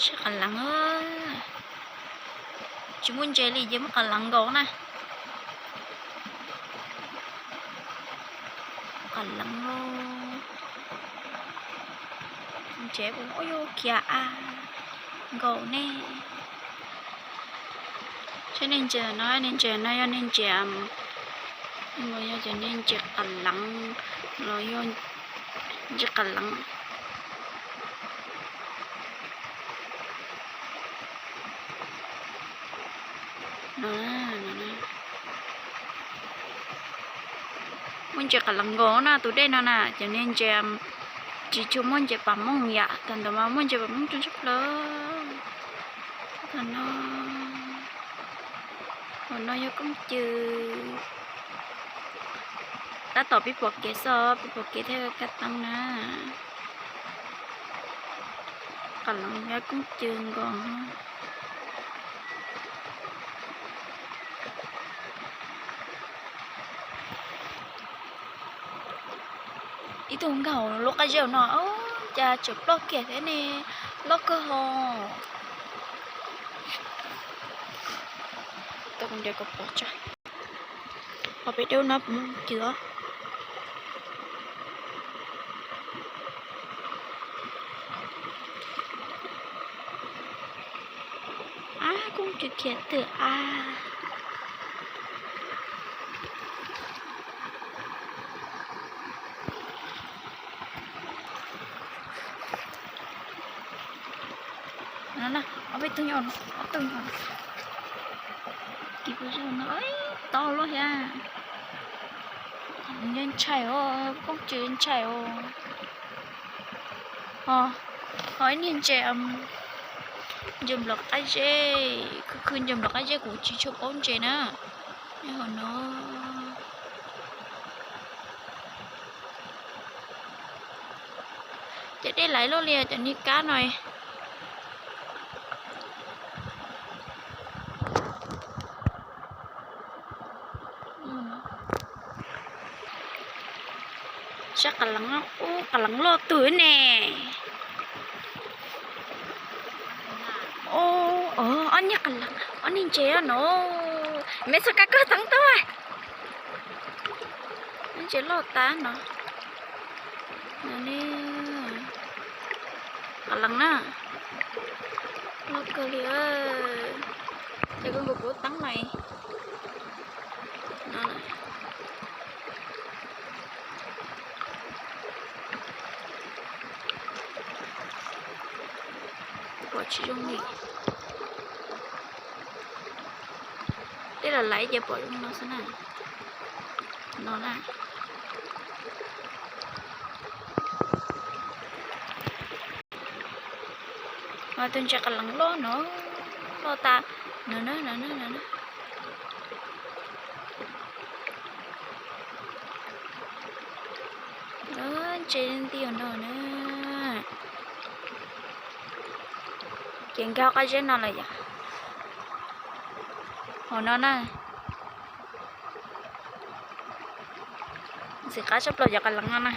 Sab qas leev, tsis muaj ntses li ces muaj qas leev nkaus na. Qas leev, ntses ua yuav khiav av nkaus ne. Saib nej ntses no, nej ntses no yog nej ntses, yog cov nej ntses qas leev los yog ntses qas leev. Muaj ntses qas leev nkaus na tus dej no na, cov nej ntses tsis tshua muaj ntses pas mooj yam, thaum ntawd mas muaj ntses pas mooj tsuj tsuj plaws. Thaum no, thaum no yog koob cw. Tab tom pib pom kev xwb, pib pom kev thiaj kaj teeb na. Qas leev yog koob cw nkaus. Ib tug nkaus lub qab zeb no, cas tseem ploj kiag thiab ne, loj kawg ho. Qhov pem deb no puas muaj cw os? Ab, koob cw khiav twg a. Ob peb tug, ob tug, kis puas zog no, to luaj thiab. Ntshai os, koob cw ntshai os. Ho ib niag ntses, ntses nplaum qab zeb, khw khw ntses nplaum qab zeb kuv tsis tshua paub ntses na. Hauv no. Ces dej laiv luaj li cov niag kab no. Sab qas leev, ub, qas leev loj tug ne. Ob niag qas leev, ob niag ntses no. Me txhob kab koj teeb tau. Ntses loj tas no. Qas leev na, loj kawg li. Ces kuv nkaus kuv teeb no. Pom tsis zoo li. Tej los laiv ces pom zoo no xwb na. No na. Tus ntses qas leev loj no, loj tas no na, no na, no na. Ntses nti no na. Ces nkag qab zeb no lawm yom. Hauv no na. Ntxim qab tshaj plaws cov qas leev no na.